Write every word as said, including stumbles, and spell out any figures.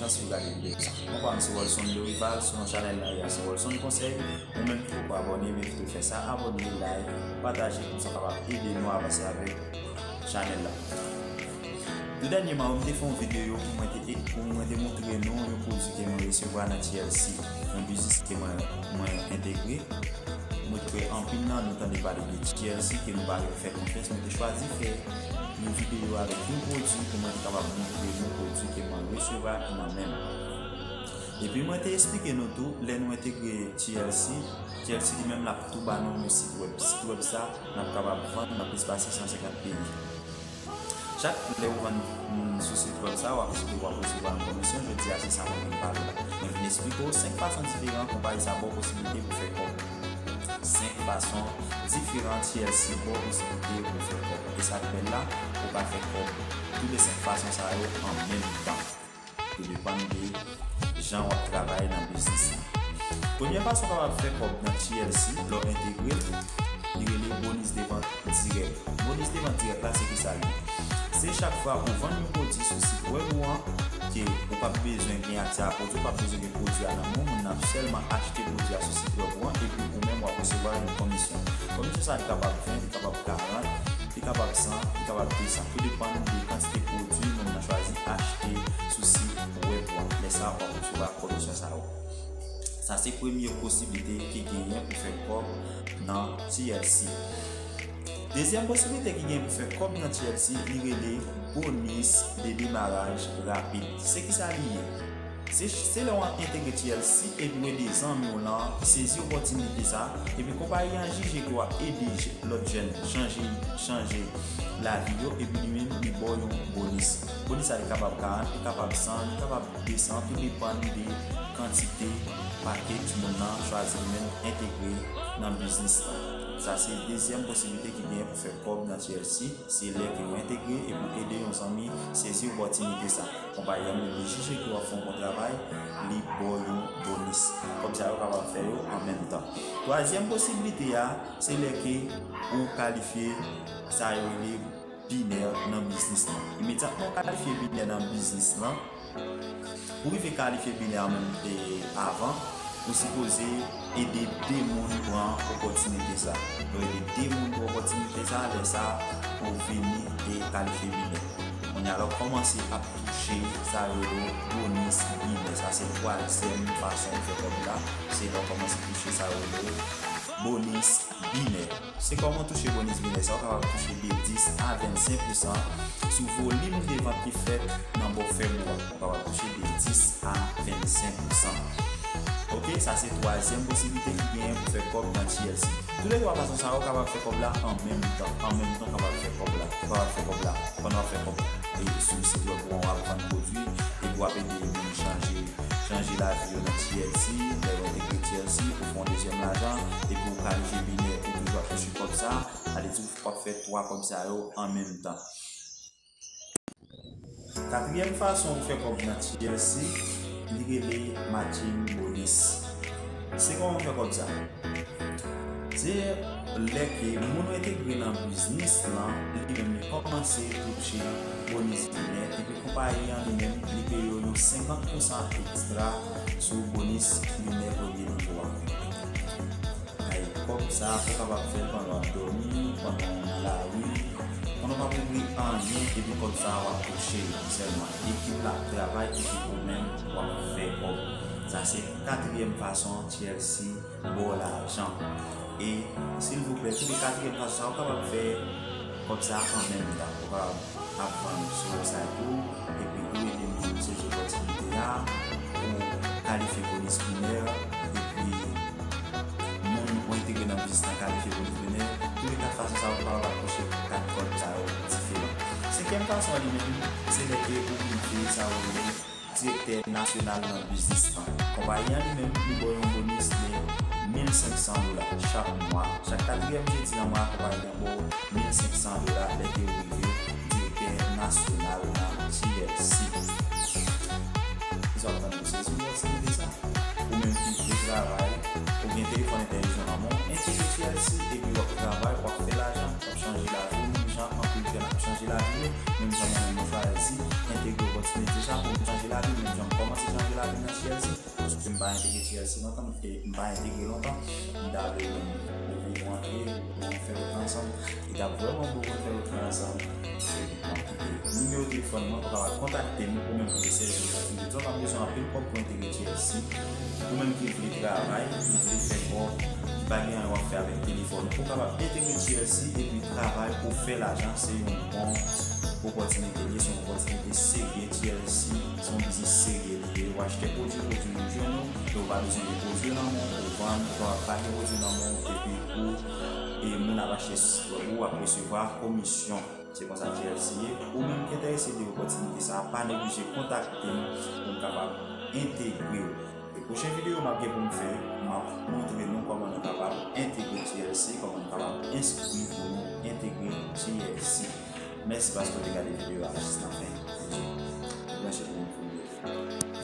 chans pou gade videyo sa. Mwen pa m se Rolson Dorival, sou nan chanèl la, se Rolson Konsèy. Ou menm ki poko abòne, m envite w fè sa, abòne, like, pataje, konsa w kapab ede nou avanse avèk chanèl la. Tou dènyèman, mwen te fè yon videyo pou mwen te, pou mwen te montre nou yon pwodui ke mwen resevwa nan T L C, yon biznis ke mwen, mwen entegre. Mwen kwè anpil nan nou tande pale de T L C, ke nou pa fè konfyans, mwen te chwazi fè yon videyo avèk yon pwodui pou mwen te kapab montre nou pwodui ke mwen resevwa nan men m. Epi mwen te esplike nou tou, lè nou entegre T L C, T L C li menm l ap tou ba nou yon sit wèb. Sit wèb sa, n ap kapab vann nan plis pase san senkant peyi. Chak lè ou vann moun sou sit wèb sa, w ap, w ap resevwa yon komisyon. Jodi a, se sa mwen vin pale la. Mwen vin esplike w senk fason diferan konpayi sa ba w posiblite pou fè kòb. Senk fason diferan T L C ba w posiblite pou fè kòb. E sa k bèl la, ou ka fè kòb tou de senk fason sa yo an menm tan. Tou depann de jan w ap travay nan biznis la. Premye fason w kapab fè kòb nan T L C, lè w entegre l, li rele bonis de vant dirèk. Bonis de vant dirèk la, se kisa l ye? Se chak fwa ou vann yon pwodui sou sit wèb ou an, ke ou p ap bezwen gen aksè a pwodui, ou p ap bezwen gen pwodui a nan men w, moun nan ap sèlman achte pwodui a sou sit wèb ou an, epi ou menm w ap resevwa yon komisyon. Komisyon sa a li kapab ven, li kapab karant, li kapab san, li kapab de san. Tou depann de kantite pwodui moun nan chwazi achte sou sit wèb ou an. Lè sa a, w ap resevwa komisyon sa yo. Sa se premye posiblite ki genyen pou fè kòb nan T L C. Dezyèm posiblite ki genyen pou fè kòb nan T L C, li rele bonis de demaraj rapid. Se kisa li ye? Se, se lè w entegre T L C epi w ede zanmi w lan sezi opòtinite sa, epi konpayi an jije ke w ap ede je-, lòt jèn chanje, chanje lavi yo, epi li menm li ba w yon bonis. Bonis sa li kapab karant, li kapab san, li kapab de san, tou depann de kantite pakèt moun nan chwazi li menm entegre nan biznis lan. Sa se dezyèm posiblite ki genyen pou fè kòb nan T L C, se lè ke w entegre epi w ede yon zanmi sezi opòtinite sa. Konpayi an menm li jije ke w ap fè yon bon travay, li ba w yon bonis. Kòb sa yo kapab fè yo an menm tan. Twazyèm posiblite a, se lè ke ou kalifye sa yo rele binè nan biznis lan. Imedyatman ou kalifye binè nan biznis lan, ou rive kalifye binè an menm e avan, ou sipoze ede de moun pran opòtinite sa. Lè w ede de moun pran opòtinite sa, lè sa ou vini e kalifye binè. Kounye a lè w kòmanse ap touche sa yo rele bonis binè. Sa se twazyèm fason ou fè kòb la. Se lè w kòmanse touche sa yo rele bonis binè. Se kòman w touche bonis binè sa? Ou kapab touche de dis a vennsenk pousan sou volim de vant ki fèt nan bò fèb ou a. Ou kapab touche de dis a vennsenk pousan. Oke, sa se twazyèm posiblite ki genyen pou fè kòb nan T L C. Tou le twa fason sa yo kapab fè kòb la an menm tan. An menm tan, w kapab fè kòb la. Ou kapab fè kòb la pandan w ap fè kòb la. E sou sit wèb ou an, w ap vann pwodui, epi w ap ede moun chanje, chanje lavi yo nan T L C, lè yo entegre T L C, ou fè yon dezyèm lajan, epi w kalifye binè, ou toujou ap touche kòb sa, sa vle di w ap fè twa kòb sa yo an menm tan. Katriyèm fason pou fè kòb nan T L C, li rele matching bonus. Se kòman w fè kòb sa? Se lè ke moun ou entegre nan biznis lan, li menm li kòmanse touche bonis binè, epi konpayi an li menm li peye w yon senkant pousan ekstra sou bonis binè premye nivo a. Ay, kòb sa a, ou kapab fè l pandan w ap dòmi, pandan w nan lari, pandan w p ap regle anyen, epi kòb sa a w ap touche l sèlman. Ekip la ap travay, epi ou menm w ap fè kòb. Sa se katriyèm fason T L C ba w lajan. E silvouplè, tou de katriyèm fason sa, ou kapab fè kòb sa an menm tan. Ou kapab ap vann sou website ou, epi ou ede moun sezi opòtinite a, ou kalifye bonis binè, epi moun ou entegre nan biznis lan kalifye bonis binè. Tou de kat fason sa, ou kapab ap touche kat kòb sa yo diferan. Senkyèm fason an li menm, se lè ke ou rive sa yo rele direktè nasyonal nan biznis lan. Konpayi an li menm, li ba w yon bonis de mil senk san dola chak mwa. Chak katriyèm jedi nan mwa, konpayi an ba w mil senk san dola lè ke w rive direktè nasyonal nan T L C. Kisa w ap tann pou sezi opòtinite sa? Ou menm ki vle travay, ou gen telefòn entèlijant nan men w, entegre T L C, epi w ap travay, w ap fè lajan, w ap chanje lavi w, menm jan anpil jèn ap chanje lavi yo, menm jan mwen menm mwen chwazi entegre opòtinite sa pou m chanje lavi m, menm jan m kòmanse T L C lontan, m te, m pa entegre lontan. M ta vle nou, nou vin rantre, nou fè wout ansanm. Li t ap vrèman bon pou n fè wout ansanm. Epi m ap kite nimewo telefòn mwen pou w kapab kontakte m, ou menm ki vle sèvi opòtinite. Ou ap bezwen anpil kòb pou entegre T L C. Ou menm ki vle travay, ki vle fè kòb, ki pa gen anyen w ap fè avèk telefòn ou, pou w kapab entegre T L C epi travay pou fè lajan. Se yon bon opòtinite li ye, se yon opòtinite serye. T L C se yon biznis serye li ye. Ou achte pwodui, pwodui yo jwenn ou, e ou pa bezwen gen pwodui nan men w pou w vann, ou kapab pa gen pwodui nan men w, epi ou, e moun ap achte, ou ap resevwa komisyon. Se konsa T L C ye. Ou menm ki enterese de opòtinite sa a, pa neglije kontakte m pou m kapab entegre w. E pwochen videyo m ap gen pou m fè, m ap montre nou kòman nou kapab entegre T L C, kòman nou kapab enskri pou nou entegre T L C. Mèsi paske w te gade videyo a jis nan fen. Branche pou yon nouvo videyo.